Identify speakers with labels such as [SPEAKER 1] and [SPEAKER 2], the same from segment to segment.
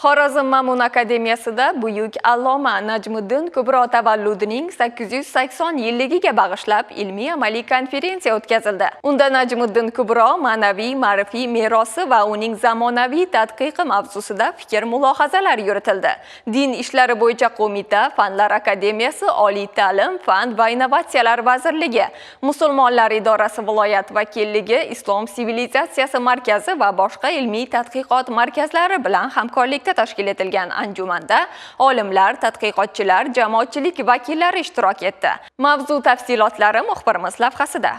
[SPEAKER 1] Xorazm Ma'mun akademiyasida buyuk alloma Najmiddin Kubro tavalludining 880 yilligiga bag'ishlab ilmiy-amaliy konferensiya o'tkazildi. Unda Najmiddin Kubro ma'naviy ma'rifiy merosi va uning zamonaviy tadqiqi mavzusida fikr mulohazalar yuritildi. Din ishlari bo'yicha qo'mita, Fanlar akademiyasi, Oliy ta'lim, fan va innovatsiyalar vazirligi, Musulmonlar idorasi viloyat vakilligi, Islom sivilizatsiyasi markazi va boshqa ilmiy tadqiqot markazlari bilan hamkorlikda tashkil etilgan anjumanda olimlar, tadqiqotchilar, jamoatchilik vakillari ishtirok etdi. Mavzu tafsilotlari muxbirimiz lavhasida.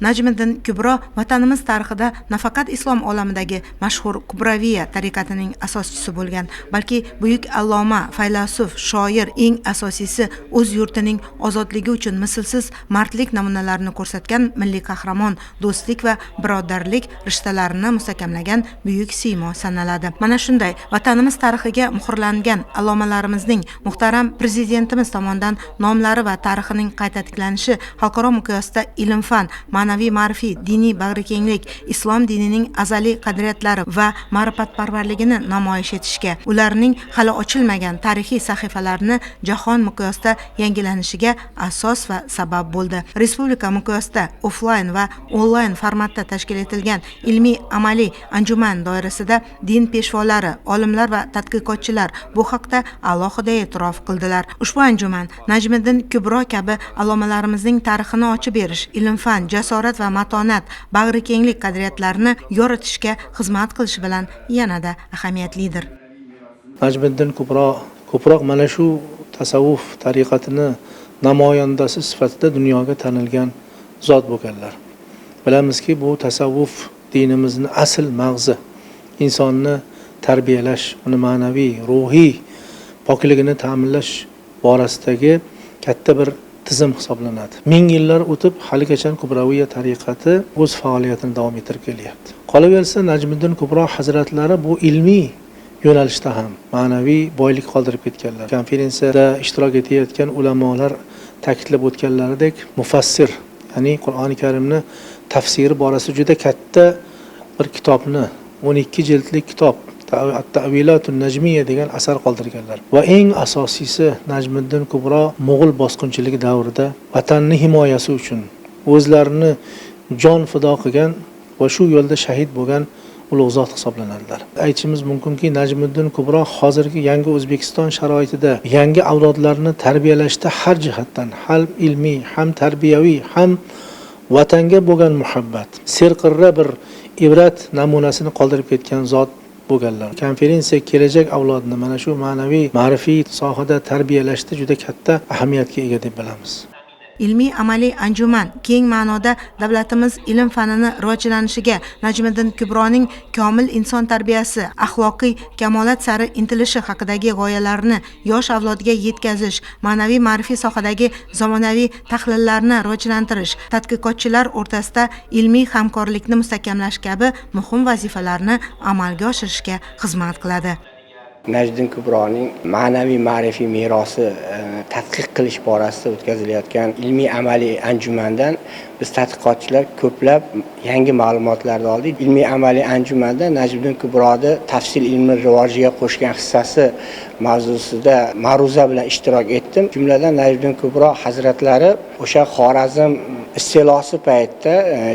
[SPEAKER 2] Najmiddin Kubro vatanimiz tarixida nafaqat islom olamidagi mashhur Kubraviya tariqatining asoschisi bo'lgan, balki buyuk alloma, faylasuf, shoir, eng asosiysi, o'z yurtining ozodligi uchun mislsiz mardlik namunalarini ko'rsatgan milliy qahramon, do'stlik va birodarlik rishtalarini mustahkamlagan buyuk siymo sanaladi. Mana shunday vatanimiz tarixiga muhrlangan allomalarimizning muhtaram prezidentimiz tomonidan nomlari va tarixining qayta tiklanishi xalqaro miqyosda ilm-fan, ma'naviy ma'rifiy, diniy bag'rikenglik, islom dinining azaliy qadriyatlari va ma'rifatparvarligini namoyish etishga, ularning hali ochilmagan tarixiy sahifalarini jahon miqyosida yangilanishiga asos va sabab bo'ldi. Respublika miqyosida offlayn va onlayn formatda tashkil etilgan ilmiy amaliy anjuman doirasida din peshvolari, olimlar va tadqiqotchilar bu haqda alohida e'tirof qildilar. Ushbu anjuman Najmiddin Kubro kabi allomalarimizning tarixini ochib berish, ilm-fan, jasorat va matonat, bag'rikenglik qadriyatlarini yoritishga xizmat qilishi bilan yanada ahamiyatlidir.
[SPEAKER 3] Najmiddin Kubro ko'proq mana shu tasavvuf tariqatini namoyandasi sifatida dunyoga tanilgan zot bo'lganlar. Bilamizki, bu tasavvuf dinimizni asl mag'zi, insonni tarbiyalash, uni ma'naviy, ruhiy pokligini ta'minlash borasidagi katta bir tizim hisoblanadi. Ming yillar o'tib, haligacha Kubraviya tariqati o'z faoliyatini davom ettirib kelyapti. Qolaversa, Najmiddin Kubro hazratlari bu ilmiy yo'nalishda ham ma'naviy boylik qoldirib ketganlar. Konferensiyada ishtirok etayotgan ulamolar ta'kidlab o'tganlaridek, mufassir, ya'ni Qur'oni Karimni tafsiri borasida juda katta bir kitobni, 12 jildlik kitob At-Ta'vilatun Najmiya degan asar qoldirganlar. Va eng asosiysi, Najmiddin Kubro mo'g'ul bosqinchiligi davrida vatanni himoyasi uchun o'zlarini jon fido qilgan va shu yo'lda shahid bo'lgan ulug' zot hisoblanadilar. Aytishimiz mumkinki, Najmiddin Kubro hozirgi yangi O'zbekiston sharoitida yangi avlodlarni tarbiyalashda har jihatdan, ham ilmiy, ham tarbiyaviy, ham vatanga bo'lgan muhabbat, serqirra bir ibrat namunasini qoldirib ketgan zot bo'lganlar. Konferensiya kelajak avlodni mana shu ma'naviy, ma'rifiy sohada tarbiyalashda juda katta ahamiyatga ega deb bilamiz.
[SPEAKER 2] Ilmiy amaliy anjuman keng ma'noda davlatimiz ilm fanini rivojlanishiga, Najmiddin Kubroning komil inson tarbiyasi, axloqiy kamolat sari intilishi haqidagi g'oyalarni yosh avlodga yetkazish, ma'naviy ma'rifiy sohadagi zamonaviy tahlillarni rivojlantirish, tadqiqotchilar o'rtasida ilmiy hamkorlikni mustahkamlash kabi muhim vazifalarni amalga oshirishga xizmat qiladi.
[SPEAKER 4] Najmiddin Kubroning ma'naviy ma'rifiy merosi tadqiq qilish borasida o'tkazilayotgan ilmiy amaliy anjumandan biz, tadqiqotchilar, ko'plab yangi ma'lumotlarni oldik. Ilmiy amaliy anjumanda Najmiddin Kubroni tafsir ilmi rivojiga qo'shgan hissasi mavzusida ma'ruza bilan ishtirok etdim. Jumladan, Najmiddin Kubro hazratlari o'sha Xorazm iste'losi paytida,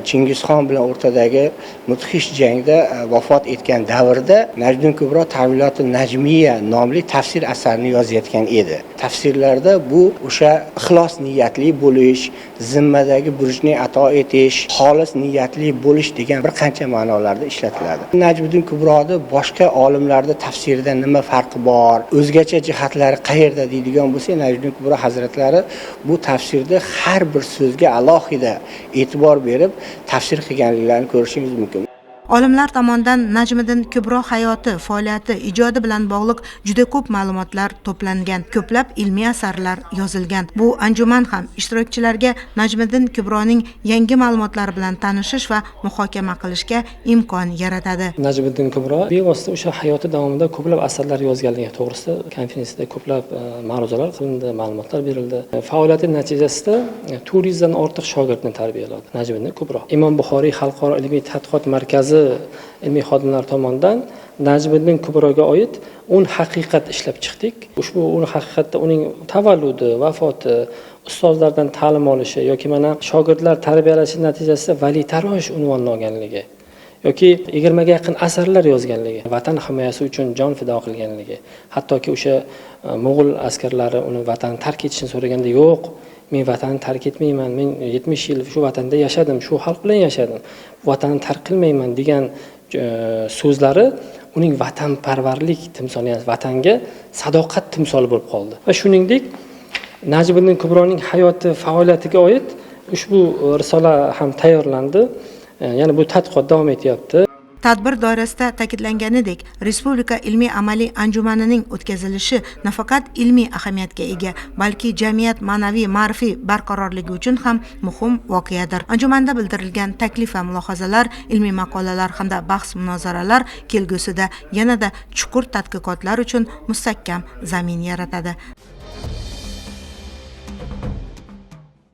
[SPEAKER 4] Chingizxon bilan o'rtadagi mudhish jangda vafot etgan davrda Najmiddin Kubro Ta'viloti Najmiya nomli tafsir asarini yozayotgan edi. Tafsirlarda bu o'sha ixlos niyatli bo'lish, zimmadagi burchni ato etish, xolis niyatli bo'lish degan bir qancha ma'nolarda ishlatiladi. Najmiddin Kubroni boshqa olimlarda tafsiridan nima farqi bor, o'zgacha jihatlari qayerda deydigan bo'lsak, Najmiddin Kubro hazratlari bu tafsirda har bir so'zga alohida e'tibor berib tafsir qilganliklarini ko'rishingiz mumkin.
[SPEAKER 2] Olimlar tomonidan Najmiddin Kubro hayoti, faoliyati, ijodi bilan bog'liq juda ko'p ma'lumotlar to'plangan, ko'plab ilmiy asarlar yozilgan. Bu anjuman ham ishtirokchilarga Najmiddin Kubroning yangi ma'lumotlari bilan tanishish va muhokama qilishga imkon yaratadi.
[SPEAKER 5] Najmiddin Kubro bevosita o'sha hayoti davomida ko'plab asarlar yozganligi to'g'risida konferensiyada ko'plab ma'ruzalar qilindi, ma'lumotlar berildi. Faoliyati natijasida 400 dan ortiq shogirdni tarbiyaladi Najmiddin Kubro. Imom Buxoriy xalqaro ilmiy tadqiqot markazi ilmiy xodimlari tomonidan Najmiddin Kubroga oid 10 haqiqat ishlab chiqdik. Ushbu 10 haqiqatda uning tavalludi, vafoti, ustozlardan ta'lim olishi yoki mana shogirdlar tarbiyalashi natijasida valitarosh unvonini olganligi yoki 20 ga yaqin asarlar yozganligi, vatan himoyasi uchun jon fido qilganligi, hattoki o'sha mo'g'ul askarlari uni vatanni tark etishini so'raganda, yo'q, men vatanni tark etmayman, men 70 yil shu vatanda yashadim, shu xalq bilan yashadim, vatanni tark qilmayman degan so'zlari uning vatanparvarlik timsoli, ya'ni vatanga sadoqat timsoli bo'lib qoldi. Va shuningdek, Najmiddin Kubroning hayoti, faoliyatiga oid ushbu risola ham tayyorlandi. Ya'ni bu tadqiqot davom etyapti.
[SPEAKER 2] Tadbir doirasida ta'kidlanganidek, Respublika ilmiy-amaliy anjumanining o'tkazilishi nafaqat ilmiy ahamiyatga ega, balki jamiyat ma'naviy ma'rifiy barqarorligi uchun ham muhim voqeadir. Anjumanda bildirilgan taklif va mulohazalar, ilmiy maqolalar hamda bahs munozaralar kelgusida yanada chuqur tadqiqotlar uchun mustahkam zamin yaratadi.